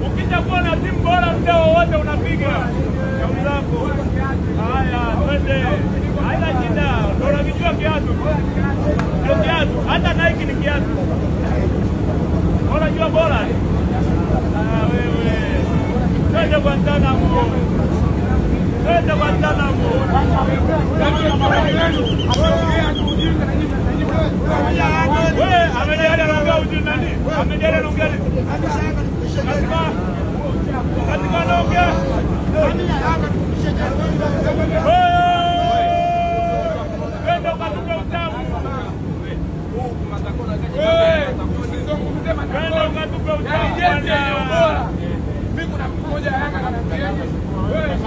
Ukishakuwa na timu bora muda wowote unapiga. Shauri lako. Haya, twende. Haina shida. Ndio unakijua kiatu. Ndio kiatu. Hata Nike ni kiatu. Unajua bora? Ah, wewe. Twende Guantanamo. Twende Guantanamo. Wewe amejali anaongea ujui nani? Amejali anaongea nini? Katika anaongea. Wewe! Twende ukatupe utamu. Twende ukatupe utamu bwana. Mimi kuna mtu mmoja Yanga ananiambia wewe.